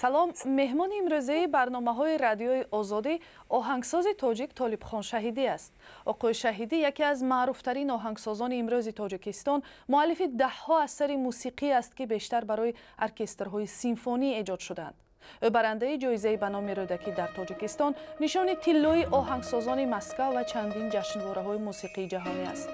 Салом. Меҳмони имрӯзаи барномаҳои Радиои Озодӣ оҳангсози тоҷик Толибхон Шаҳидӣ аст. Оқои Шаҳидӣ яке аз маъруфтарин оҳангсозони имрӯзи Тоҷикистон, муаллифи даҳҳо асари мусиқӣ аст, ки бештар барои оркестрҳои симфонӣ эҷод шудаанд. Ӯ барандаи ҷоизаи ба номи Рӯдакӣ дар Тоҷикистон, нишони тиллои оҳангсозони Москав ва чандин ҷашнвораҳои мусиқии ҷаҳонӣ аст.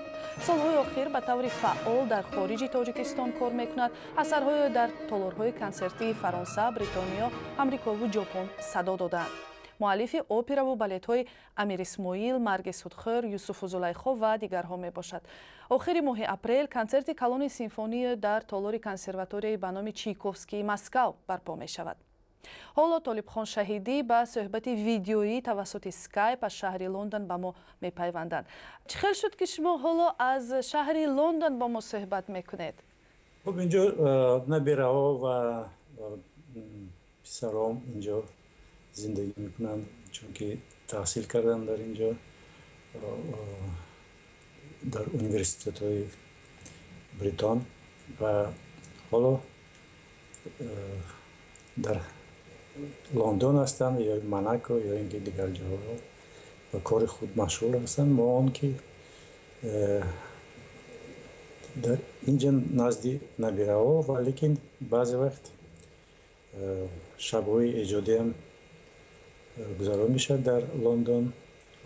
Солҳои охир ба таври фаъол дар хориҷи Тоҷикистон кор мекунад. Асарҳои ӯ дар толорҳои консертии Фаронса, Бритониё, Амрикову Ҷопон садо додаанд. Муаллифи операву балетҳои «Амир Исмоил», «Марги судхӯр», «Юсуфу Зулайхо» ва дигарҳо мебошад. Охири моҳи апрел консерти калони симфонии дар толори консерваторияи ба номи Чайковскии Москав барпо мешавад. Ҳоло Толибхон Шаҳидӣ ба суҳбати видеоӣ тавассути Скайп аз шаҳри Лондон ба мо мепайванданд. Чӣ хел шуд, ки шумо ҳоло аз шаҳри Лондон бо мо суҳбат мекунед? Хуб, инҷо набираҳо ва писаром инҷо зиндагӣ мекунанд, чунки таҳсил кардам дар инҷо, дар университетҳои Бритон, ва ҳоло дар Лондон ҳастанд ё Монако ё ин ки дигар ҷоҳо ба кори худ машғул ҳастанд. Мо он ки дар инҷа назди набираҳо, ва лекин баъзе вақт шабҳои эҷодиам гузарон мешавад дар Лондон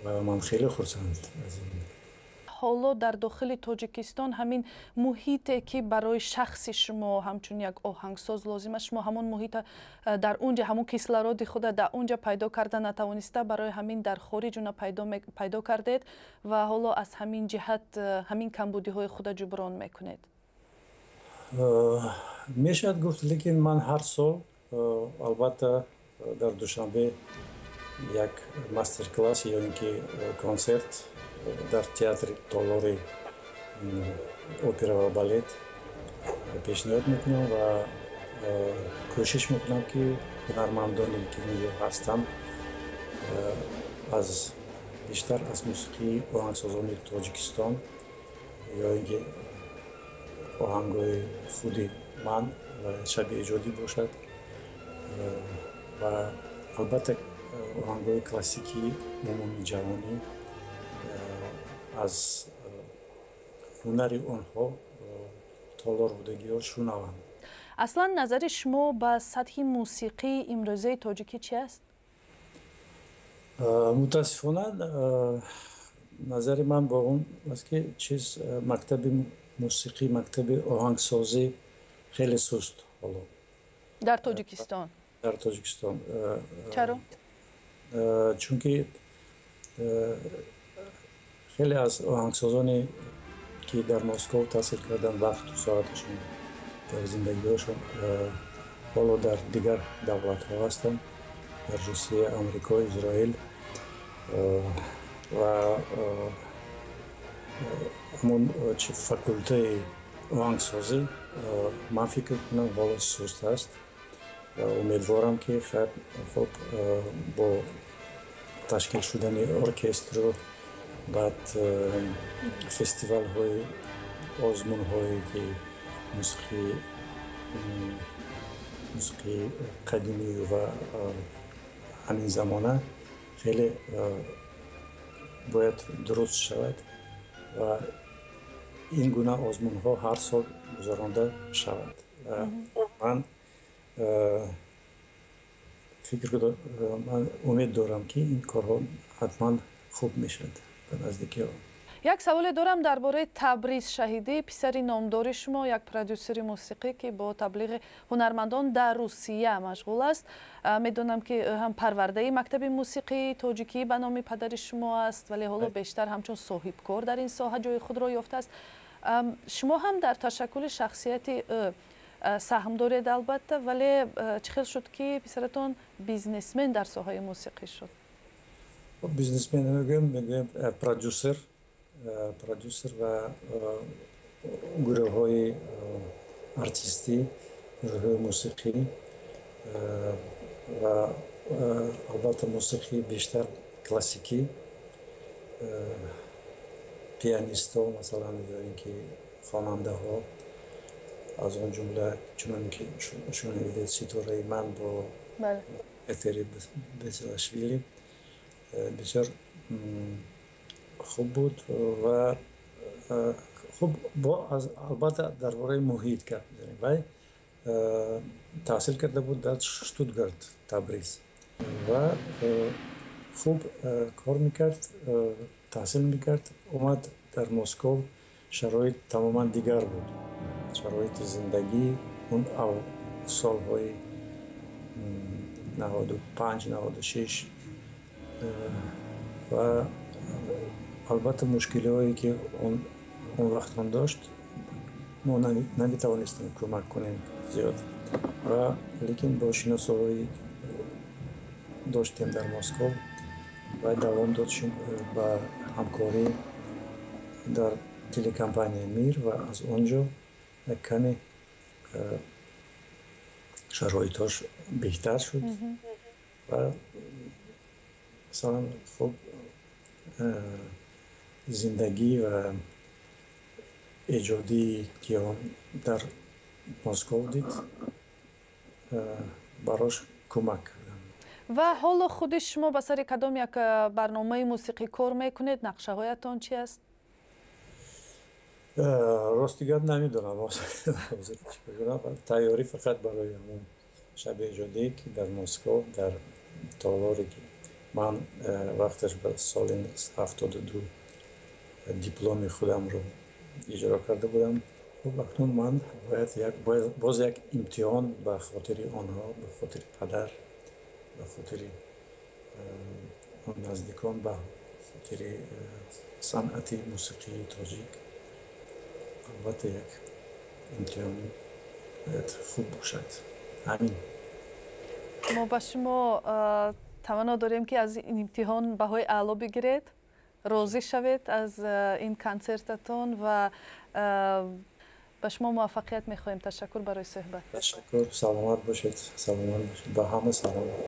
ва ман хеле хурсанд аз ин. Ҳоло дар дохили Тоҷикистон ҳамин муҳите, ки барои шахси шумо ҳамчун як оҳангсоз лозим аст, шумо ҳамон муҳита дар унҷа, ҳамон кислороди худа дар унҷа пайдо карда натавониста, барои ҳамин дар хориҷ уна пайдо кардед ва ҳоло аз ҳамин ҷиҳат ҳамин камбудиҳои худа ҷуброн мекунед? Мешавад гуфт, лекин ман ҳар сол албатта дар Душанбе як мастер-класс ё ин ки консерт дар театри толори опера ва балет пешниҳод мекунам ва кӯшиш мекунам, ки ҳунармандоне, ки инҷо ҳастанд, аз бештар аз мусиқии оҳангсозони Тоҷикистон ё ин ки оҳангҳои худи ман шаби эҷодӣ бошад ва албатта оҳангҳои классикии умумии ҷаҳонӣ, аз ҳунари онҳо толор будагиҳо шунаванд. Аслан назари шумо ба сатҳи мусиқии имрӯзаи тоҷикӣ чи аст? Мутаассифона, назари ман бо он аст, ки чиз мактаби мусиқӣ, мактаби оҳангсозӣ хеле суст ҳоло. Дар Тоҷикистон? Дар Тоҷикистон. Чаро? Чунки хеле аз оҳангсозоне, ки дар Москов таҳсил карданд, вақту соаташон дар зиндагиҳошон ҳоло дар дигар давлатҳо ҳастанд, дар Русия, Амрико, Израил, ва ҳамон чи факултаи оҳангсозӣ, ман фикр кунам, ҳоло суст аст ва умедворам, ки хуб бо ташкил шудани оркестру баъд фестивалҳои, озмунҳое, ки мусиқии қадимию ва ҳамин замона хеле бояд дуруст шавад ва ин гуна озмунҳо ҳар сол гузаронда шавад. Ман фикр, ман умед дорам, ки ин корҳо ҳатман хуб мешавад ба наздикиҳо. Як саволе дорам дар бораи Табриз Шаҳидӣ, писари номдори шумо, як продюсери мусиқӣ, ки бо таблиғи ҳунармандон дар Русия машғул аст. Медонам, ки ҳам парвардаи мактаби мусиқии тоҷикӣ ба номи падари шумо аст, вале ҳоло бештар ҳамчун соҳибкор дар ин соҳа ҷои худро ёфтааст. Шумо ҳам дар ташаккули шахсияти ӯ саҳм доред, албатта, вале чӣ хел шуд, ки писаратон бизнесмен дар соҳаи мусиқӣ шуд? Бизнесмен мегӯем, мегӯем продюсер, продюсер ва гурӯҳҳои артистӣ, гурӯҳҳои мусиқӣ ва албатта мусиқии бештар классикӣ, пианистҳо масалан ё ин ки хонандаҳо, аз он ҷумла чунон ки шунидед, ситораи ман бо Этери Беселашвили бисёр хуб буд ва хуб, албатта, дар бораи муҳит гап мезанем. Вай таҳсил карда буд дар Штутгарт, Табриз ва хуб кор мекард, таҳсил мекард. Омад дар Москов, шароит тамоман дигар буд, шароити зиндагӣ он солҳои 95, 96 ва албатта, мушкилиҳое, ки он вақт он дошт, мо наметавонистем кӯмак кунем зиёд ва лекин бо шиносоҳое доштем дар Москов ва давом дод ба ҳамкорӣ дар телекомпания «Мир» ва аз он ҷо як каме шароитҳош беҳтар шуд ва масалан, хуб, зиндагӣ ва эҷодие, ки он дар Москов дид, барош кӯмак кардам. Ва ҳоло худи шумо ба сари кадом як барномаи мусиқӣ кор мекунед? Нақшаҳоятон чи аст? Рости гап, намедонам. Тайёрӣ фақат барои ҳамон шаби эҷодие, ки дар Москов, дар толоре, ки ман вақташ ба соли 72 дипломи худамро иҷро карда будам. Хуб, акнун ман бояд боз як имтиҳон ба хотири онҳо, ба хотири падар, ба хотири наздикон, ба хотири санъати мусиқии тоҷик, албатта, як имтиҳон бояд хуб бошад. Ҳамин. Мо ба шумо таманно дорем, ки аз ин имтиҳон баҳои аъло бигиред, розӣ шавед аз ин консертатон ва ба шумо муваффақият мехоҳем. Ташаккур барои суҳбат. Ташаккур, саломат бошед, саломат бошед, ба ҳама салом.